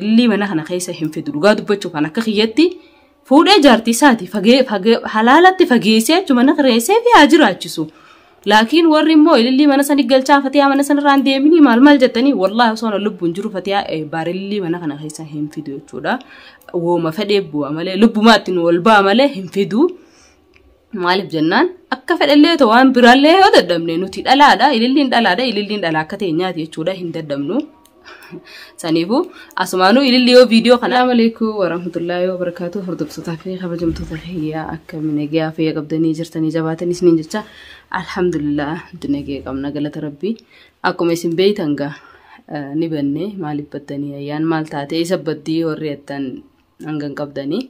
Ilillii mana kana keessa hin fidu. Dhugaa dubbachuuf kan akka kiyyatti fuudhee jaartii isaati fagee fagee halaalatti fageessee achuma mana kireessee fi haa jiraachisu. Laakiin warri immoo ilillii mana sani galchaa Fatiyaa mana sanarraa hin deeminii maal maal jettanii, wallaahi osoo na lubbuun jiru Fatiyaa baar ilillii mana kana keessa hin fidu jechuudha. Wooma fedhee bu'a malee, lubbumaatti nu ol ba'a malee hin fidu. Maaliif jennaan, akka fedhallee ta'u waan biraallee yoo dadhabne nuti dhalaadha, ililliin dhalaadha, ililliin dhalaa akka teenyaati jechuudha, hin dadhabnu. Saniifuu asumaanuu ililli yoo viidiyoo kana. Assalamu alaikum warahmatullahi wabarakatuh. Hordoftootaa fi kabajamtoota kiyyaa, akkami nagayaa fayya qabdanii jirtanii jabaatanii isiniin jecha? Alhamdulillah, nuti nagaya qabna, galata rabbii. Akkuma isin beeytan gaa ni banne. Maaliif baddanii, ayyaan maal taate, isa baddii warri jettan hangan qabdanii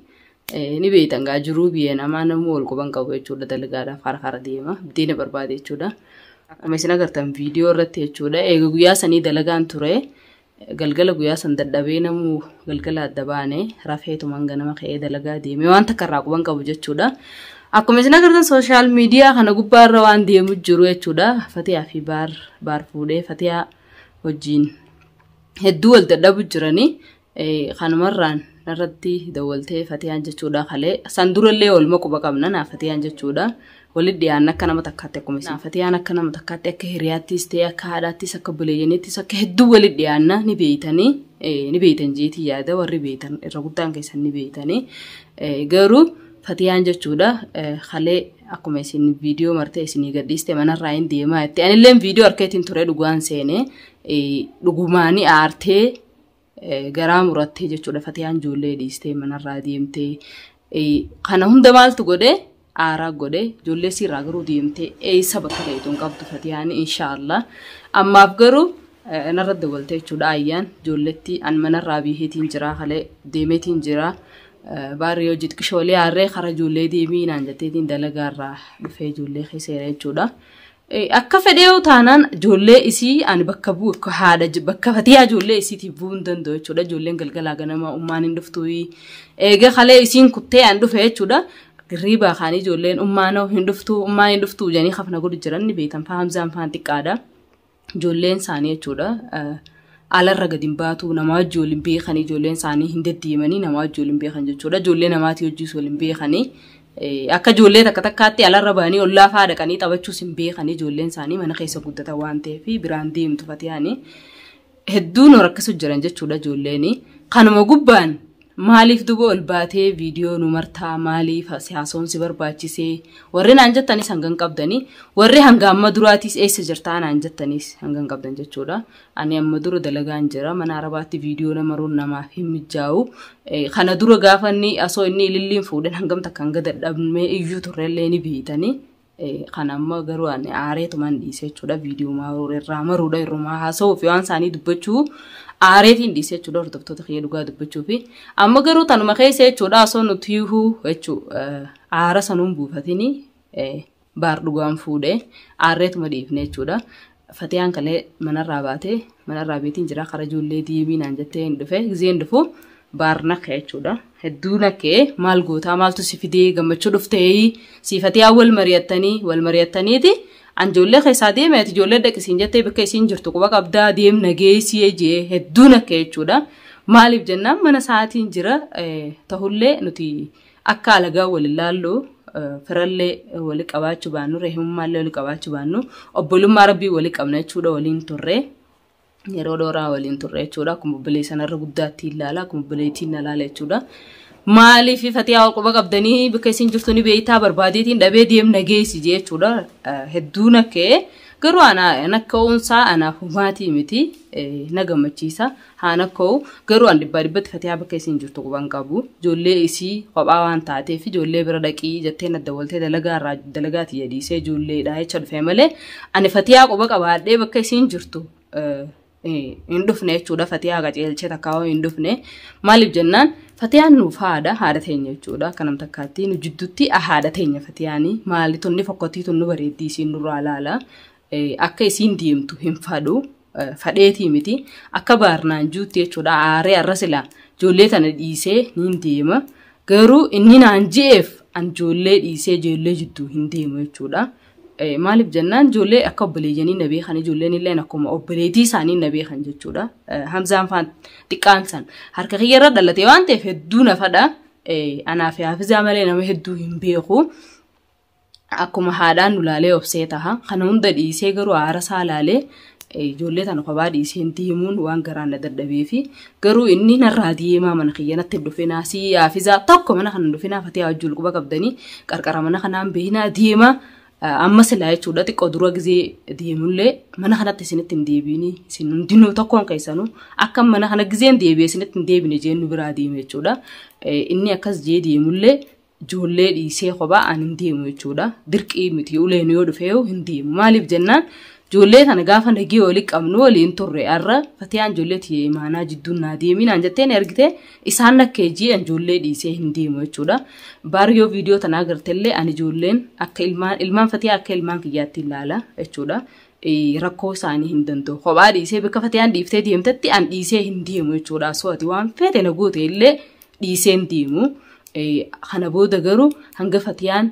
ni beeytan gaa, jiruu biyya namaa namuu wal quban qabu jechuudha, dalagaadhaaf hara hara deema, diina barbaade jechuudha. Akkuma isin agartan viidiyoo irratti jechuudha, eega guyyaa sanii dalagaan ture, galgala guyyaa san dadhabee, namuu galgala adda baane, rafeetumaan ganama ka'ee dalagaa deeme, waan takka irraa quban qabu jechuudha. Akkuma isin agartan social media kana gubbaa irra waan deemu jiru jechuudha. Fatiyaa fi baar, baar fuudhee Fatiyaa wajjin hedduu wal dadhabu jiranii, kanumarraan narratti dawwaltee Fatiyaan jechuudha kalee. San durallee waluma quba qabna naa Fatiyaan jechuudha. Walitti dhiyaanna akka nama takkaatti, akkuma isin Fatiyaan akka nama takkaatti, akka hiriyaattis ta'e, akka haadhaattis, akka buleeyyaniittis, akka hedduu walitti dhiyaanna, ni beeytanii, ni beeytan jeetii yaada, warri beeytan irra guddaan keessan ni beeytanii. Garuu Fatiyaan jechuudha kalee akkuma isin viidiyoo martee isinii gadhiiste manarraa hin deemaa jette. Anilleen viidiyoo harkeetiin ture dhugaan seene, dhugumaanii aartee garaa murattee jechuudha. Fatiyaan ijoollee dhiistee manarraa deemtee, kana hunda maaltu godhe? Aaraa godhe. Ijoollee siirraa garuu deemtee eessa bakka ta'etu hin qabdu Fatiyaan, inshaallah. Ammaaf garuu narra dabaltee jechuudha ayyaan ijoolletti an manarraa biiheetiin jira, kalee deemeetiin jira. Baarri hojii xiqqishoolee aarree kara ijoollee deemii naan jetteetiin dalagaarraa dhufee ijoollee keessa jira jechuudha. Akka fedhee yoo taanaan ijoollee isii ani bakka bu'u haadha bakka Fatiyaa ijoollee isiitiif bu'uu hin danda'u jechuudha. Ijoolleen galgalaa ganama ummaan hin dhuftu. Eega kalee isiin kuttee an dhufe jechuudha. Hirriibaa kaanii ijoolleen ummaan hin dhuftu, ummaan hin dhuftu jedhanii kafna godhu jiran ni beektan faa, Hamzaan faan xiqqaadha. Ijoolleen isaanii jechuudha. Alarra gadi hin baatu, namaa wajji waliin beekanii, ijoolleen isaanii hin deddeemanii namaa wajji waliin beekan jechuudha. Ijoollee namaatii wajjis waliin beekanii. Akka ijoollee takka takkaatti alarra bahanii ollaa fa'aa dhaqanii taphachuus hin beekanii, ijoolleen isaanii mana keessa guddatan waan ta'eef biraan deemtu Fatiyaanii. Hedduu nu rakkisu jiran jechuudha ijoolleen. Kanuma gubbaan maaliif duba ol baatee viidiyoo nu martaa, maaliif haasoon si barbaachisee warri naan jettanis hangan qabdanii, warri hanga amma duraatiis eessa jirtaa naan jettanis hangan qabdan jechuudha. Ani amma dura dalagaan jira, mana arabaatti viidiyoo nama maruun namaaf hin mijaa'u. Kana dura gaafa inni osoo inni ililliin fuudhan hangam takka hanga dadhabnee iyyuu turrellee ni beeytanii. Kan amma garuu ani aareetumaan dhiise jechuudha. Viidiyoo irraa maruudha, irrumaa haasa'uu fi waan isaanii dubbachuu aareetiin dhiise jechuudha, hordoftoota kiyya, dhugaa dubbachuu fi. Amma garuu tanuma keessa jechuudha osoo nuti hihuu jechuu aara sanuun buufatini baar dhugaan fuudhee aarreetuma dhiifne jechuudha. Fatiyaan kalee manarraa baatee manarraa beetiin jira, kara ijoollee deemii naan jettee hin dhufe. Gizeen dhufu baar nakkee jechuudha. Hedduu nakkee, maal gootaa, maaltu si fidee, gammachuu dhuftee si Fatiyaan wal mari'attanii wal mari'attaniiti. An ijoollee keessaa deeme, ati ijoollee dhaqisiin jettee, bakka isiin jirtu quba qabdaa, deemna geessii jee hedduu nakkee jechuudha. Maaliif jennaan, mana sa'aatiin jira ta'ullee nuti akka alagaa wal ilaallu, firallee wali qabaachuu baannu, reehimummaallee wali qabaachuu baannu, obbolummaa rabbii wali qabna jechuudha, waliin turre. Yeroo dheeraa waliin turre jechuudha. Akkuma obboleessa narra guddaatti ilaala, akkuma obboleettiin na ilaala jechuudha. Maaliif Fatiyaa quba qabdanii, bakka isin jirtu ni beektaa, barbaadeetiin dhabee, deemna geessi jechuudha. Hedduu nakkee garuu ana nakka'uunsaa anaaf humaatii miti, na gammachiisa. Haa nakka'u, garuu an dhibbaa dhibbatti Fatiyaa bakka isin jirtu quban qabu. Ijoollee isii kophaa waan taateef ijoollee bira dhaqii jettee na dawwaltee dalagaa irraa dalagaa tiyya dhiisee ijoolleedha jecha dhufe malee ani Fatiyaa quba qabaadhee bakka isiin jirtu hin dhufne jechuudha. Fatiyaa qajeelchee takkaa hin dhufne. Maaliif jennaan, Fatiyaan nuuf haadha, haadha teenya jechuudha. Akka nam takkaatti nu jidduutti haadha teenya Fatiyaani. Maali tunni fokkottii tun nu bareeddii isiin nurraa laala. Akka isiin deemtu hin fadhu. Fadheetii miti. Akka baarnaan juutti jechuudha. Aaree arra silaa ijoollee tana dhiisee niin deema. Garuu inni naan je'eef an ijoollee dhiisee ijoollee jidduu hin deemu jechuudha. Maaliif jennaan ijoollee akka obboleeyyanii na beekan, ijoolleen illee akkuma obboleettii isaanii na beekan jechuudha. Hamzaan faan xiqqaan san harka kiyyarra dhalate waan ta'eef hedduu na fadha. Anaa fi Haafizaa malee nama hedduu hin beeku. Akkuma haadhaan nu laalee obsee taha. Kana hunda dhiisee garuu aara isaa laalee ijoollee tana kophaa dhiisee hin deemuun waan garaan na dadhabee fi garuu inni narraa deemaa mana kiyya natti hin dhufinaa, sii Haafizaa tokko mana kana hin dhufinaa, Fatihaa wajjin quba qabdanii qarqara mana kanaan beekinaa deemaa. Amma silaa jechuudha xiqqoo dura gizee deemullee mana kanatti isinitti hin deebiini, isin hundinuu tokkoon keessanuu akka mana kana gizeen deebi'e isinitti hin deebine jeennu biraa deeme jechuudha. Inni akkas jee deemullee ijoollee dhiisee kophaa ani hin deemu jechuudha. Dirqii miti, uleen yoo dhufee hin deemu. Maaliif jennaan ijoollee tana gaafa nagee walii qabnu waliin turre, har'a Fatiyaan ijoollee tiyya imaanaa jidduun naa deemii naan jettee ni argite, isaan nakkee jii ijoollee dhiisee hin deemu jechuudha. Baar yoo viidiyoo tanaa agartellee ani ijoolleen akka ilmaan Fatiyaa akka ilmaan kiyyaatti ilaala jechuudha. Rakkoo isaanii hin danda'u. Kophaa dhiisee bakka Fatiyaan dhiiftee deemtetti an dhiisee hin deemu jechuudha. So ati waan feete na goote illee dhiisee hin deemu. Kana booda garuu hanga Fatiyaan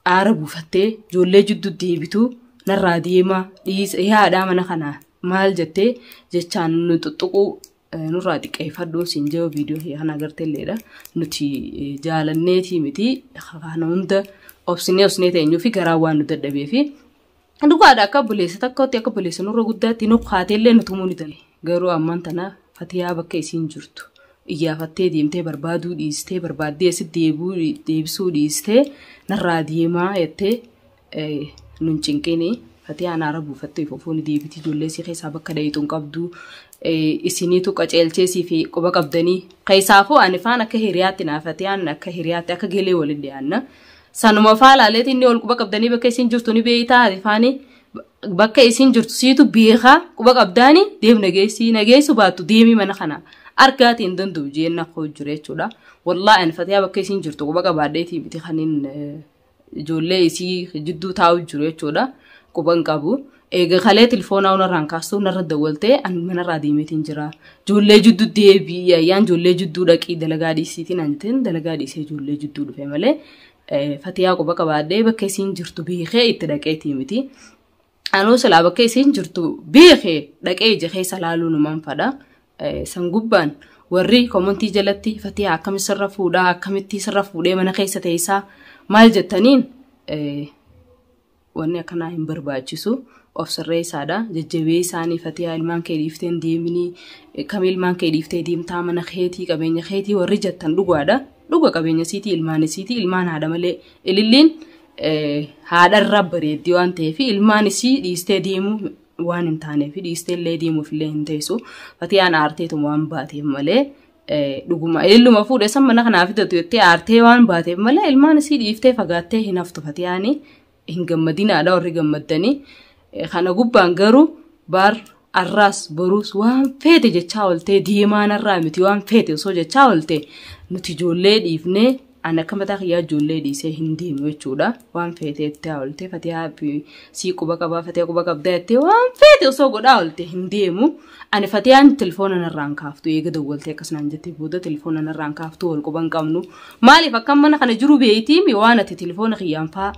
aara buufattee ijoollee jidduu deebitu narraa deema, dhiisa yaadhaa mana kanaa maal jettee jechaan nu xuxuquu nurraa xiqqeeffadhuun siin jiru viidiyoo kana agarteelleedha. Nuti jaalanneetii miti, kana hunda obsinee obsinee teenyuu fi garaa waan nu dadhabee fi dhugaadha, akka obboleessa tokkotti, akka obboleessa nurra guddaatti nu kaateellee nu tumuu ni danda'e. Garuu ammaan tana Fatiyaa bakka isiin jirtu iyyaafattee deemtee barbaaduu dhiistee, barbaaddee asitti deebisuu dhiistee, narraa deemaa jettee nun cinqini. Fatiyaan aara buufattee fufuun deebiti, ijoollee isii keessaa bakka dhayitu hin qabdu. Isiniitu qaceelcheesii fi quba qabdanii. Keessaafuu ani faan akka hiriyaatti naa Fatiyaan akka hiriyaatti akka gelee waliin dhiyaanna. Sanuma faa laaleeti inni ol quba qabdanii bakka isiin jirtu ni beeytaa, ati faani bakka isiin jirtu siitu beekaa, quba qabdaani deem nageessii, nageessu baattu deemii mana kana argaatii hin danda'u jeenna koo jiru jechuudha. Wallaahi ani Fatiyaa bakka isiin jirtu quba qabaadheetii miti kanin ijoollee isii jidduu taa'u jiru jechuudha. Quba hin qabu. Eega kalee telefoonaa narraan kaastuu narra dawwaltee ani manarraa deemeetiin jira. Ijoollee jidduu deebii ayyaan ijoollee jidduu dhaqii dalagaa dhiisiitiin ani jetteen dalagaa dhiisee ijoollee jidduu dhufe malee Fatiyaa quba qabaadhee bakka isiin jirtu beekee itti dhaqeetii miti. Anuu silaa bakka isiin jirtu beekee dhaqee ija keessa laaluu numan fadha. San gubbaan warri komontii jalatti Fatiyaa akkamitti sirra fuudhaa, akkamitti sirra fuudhee mana keessa teessaa maal jettaniin, wanni akkanaa hin barbaachisu. Of sirreessaadha. Jajjabee isaanii Fatiyaa ilmaan kee dhiiftee hin deeminii, kam ilmaan kee dhiiftee deemtaa, mana keetii qabeenya keetii warri jettan dhugaadha. Dhuga, qabeenya siitii, ilmaan isiitii, ilmaan haadha malee ililliin haadharra bareeddii waan ta'eef ilmaan isii dhiistee deemuu waan hin taaneef dhiistee illee deemuuf illee hin teessu. Fatiyaan aarteetuma waan baateef malee, dhuguma ililluma fuudhe san mana kanaa fidatu jettee aartee waan baateef malee ilmaan isii dhiiftee fagaattee hin haftu Fatiyaanii. Hin gammadinaadha warri gammaddanii. Kana gubbaan garuu baar arraas boruus waan feete jechaa ooltee deemaa narraa miti, waan feete osoo jechaa oolte nuti ijoollee dhiifnee, ani akka mataa kiyyaa ijoollee dhiisee hin deemu jechuudha. Waan feete jettee oolte Fatiyaa sii quba qabaa, Fatiyaa quba qabdaa jettee waan feete osoo godhaa oolte hin deemu. Ani Fatiyaan telefoona narraan kaaftu, eega dawwaltee akkasumaan jettee booda telefoona narraan kaaftu, wal quba hin qabnu. Maaliif akka mana kana jiru beeytiimi waan ati telefoona kiyyaan faa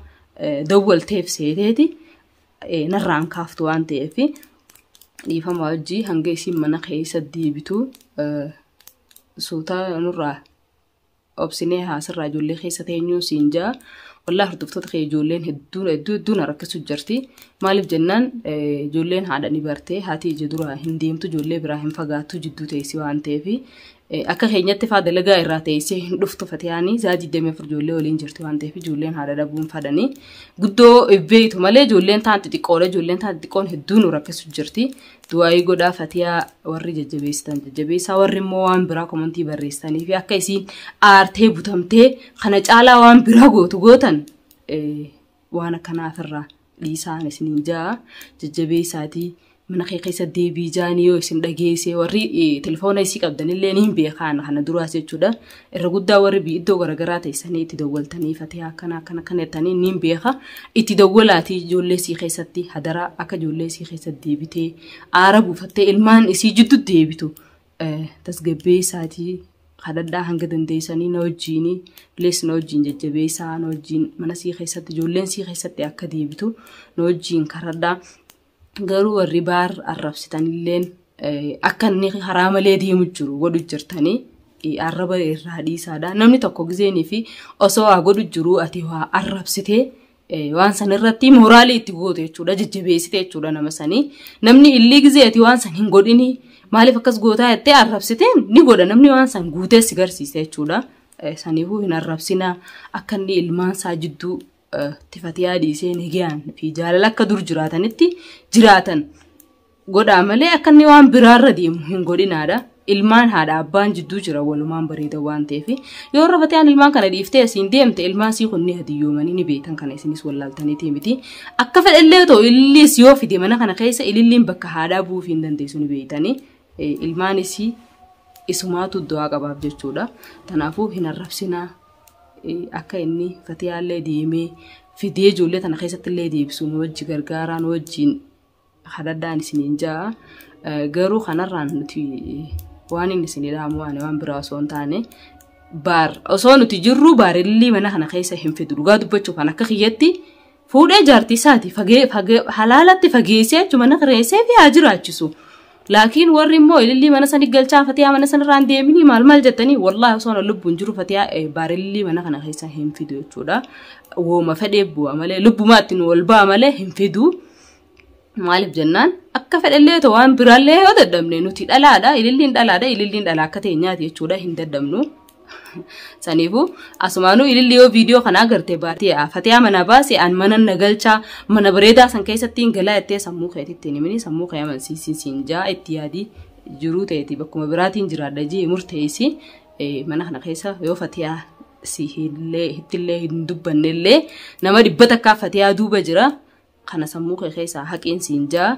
dawwalteef seeteeti narraan kaaftu waan ta'eef dhiifama wajjii hanga isiin mana keessa deebitu suutaa nurraa obsinee haasirraa ijoollee keessa teenyuun siin jaa. Wallaahi hordoftoota kee ijoolleen hedduu hedduu hedduu na rakkisu jirti. Maaliif jennaan ijoolleen haadha ni bartee, haati ija duraa hin deemtu, ijoollee biraa hin fagaattu, jidduu teessi waan ta'eef akka keenyatti faa dalagaa irraa teessee hin dhuftu. Fatiyaanii zaa 24 ijoollee waliin jirti waan ta'eef ijoolleen haadha dhabuun fadhanii guddoo beeytu malee ijoolleen taan xixiqqoodha, ijoolleen taan xixiqqoon hedduu nu rakkisu jirti. Du'aayii godhaa, Fatiyaa warri jajjabeessitan jajjabeessaa, warri immoo waan biraa komantii barreessitanii fi akka isiin aartee butamtee kana caalaa waan biraa gootu gootan waan akkanaafirraa dhiisaan isiniin jaa. Jajjabeessaatii mana kee keessa deebii jaanii yoo isin dhageesse, warri telefoona isii qabdanillee ni hin beekaan kana duraas jechuudha. Irra guddaa warri iddoo garaagaraa teessanii itti dawwaltanii Fatiyaa akkana akkana akkana jettanii ni hin beeka. Itti dawwalaatii ijoollee isii keessatti hadaraa akka ijoollee isii keessatti deebitee aara buufattee ilmaan isii jiddu deebitu tasgabbeessaatii. Kadhadhaa hanga dandeessanii na wajjiin, bilees na wajjiin jajjabeessaa, na wajjiin mana sii keessatti, ijoolleen sii keessatti akka deebitu na wajjiin kadhadhaa. Garuu warri baar arrabsitanilleen akka inni karaa malee deemu jiru godhu jirtanii arraba irraa dhiisaadha. Namni tokko gizeenii fi osoo waa godhu jiru ati waa arrabsitee waan san irratti mooraalii itti goote jechuudha, jajjabeessite jechuudha nama sanii. Namni illii gizee ati waan san hin godhini maaliif akkas gootaa jettee arrabsiteen ni godha, namni waan san guutee si garsiise jechuudha. Saniifuu hin arrabsinaa, akka inni ilmaan isaa jidduu Fatiyaa dhiisee nagayaan fi jaalala akka dur jiraatanitti jiraatan godhaa malee akka inni waan biraarra deemu hin godhinaadha. Ilmaan haadha abbaan jidduu jira walumaan bareeda waan ta'eef, yoo irra Fatiyaan ilmaan kana dhiiftee asiin deemte ilmaan sii kun ni hadiyyoomanii ni beektan, kana isinis wallaaltaniiti miti. Akka fedhallee ta'u ililliis yoo fide mana kana keessa ililliin bakka haadhaa bu'uuf hin dandeessu ni beektanii. Ilmaan isii isumaatu du'aa qabaaf jechuudha. Kanaafuu hin arrabsinaa, akka inni Fatiyaallee deemee fidee ijoollee tana keessatti illee deebisu nu wajji gargaaraa, nu wajjiin kadhadhaan isiniin ja'a. Garuu kanarraan nuti waan inni isin dhaamu ani waan biraa osoo hin taane, baar osoo nuti jirru baarilli mana kana keessa hin fidu. Dhugaa dubbachuuf kan akka kiyyatti fuudhee jaartii isaati fagee halaalatti fageessee achuma mana kireessee fi haa jiraachisu. Laakiin warri immoo ilillii mana sani galchaa, Fatiyaa mana sanarraa hin deeminii maal maal jettanii, wallaahi osoo lubbuun jiru Fatiyaa baarilli mana kana keessa hin fidu jechuudha. Wooma fedhee bu'a malee, lubbumaatti nu ol ba'a malee hin fidu. Maaliif jennaan, akka fedhallee ta'u waan biraallee yoo dadhabne nuti dhalaadha, ililliin dhalaadha, ililliin dhalaa akka teenyaati jechuudha, hin dadhabnu. Saniifuu asumaanuu ililli yoo viidiyoo kana agarte baatee Fatiyaa mana baase an mana na galchaa, mana bareedaa san keessatti hin galaa jettee sammuu keetitti hin himini, sammuu kee amansiisin siin jaa. Itti yaadii jiruu ta'eeti bakkuma biraatiin jiraadha jee murteessi. Mana kana keessa yoo Fatiyaa si hittillee hin dubbannellee nama 100 Fatiyaa duuba jira. Kana sammuu kee keessaa haqiin siin jaa.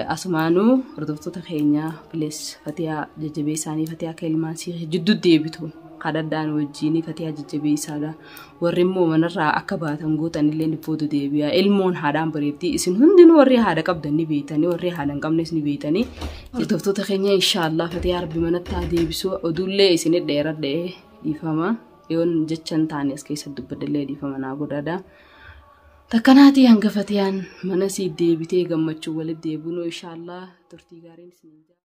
Asumaanuu hordoftoota keenya, bilees Fatiyaa jajjabeessaanii, Fatiyaa akka ilmaan sii jidduu deebitu kadhadhaan wajjiin Fatiyaa jajjabeessaadha. Warri immoo manarraa akka baatan gootan illee ni booda deebi'a. Ilmoon haadhaan bareeddi. Isin hundinuu warri haadha qabdan ni beektanii, warri haadha hin qabnes ni beektanii. Hordoftoota keenya, inshaallah Fatiyaa Rabbi manatti haa deebisu. Oduullee isin dheeradhee dhiifama. Yoon jecha hin taane as keessatti dubbadallee dhiifama naa godhadha. Takkanaatii hanga Fatiyaan mana sii deebitee gammachuu walitti deebinu inshaallah turtii gaariin isin.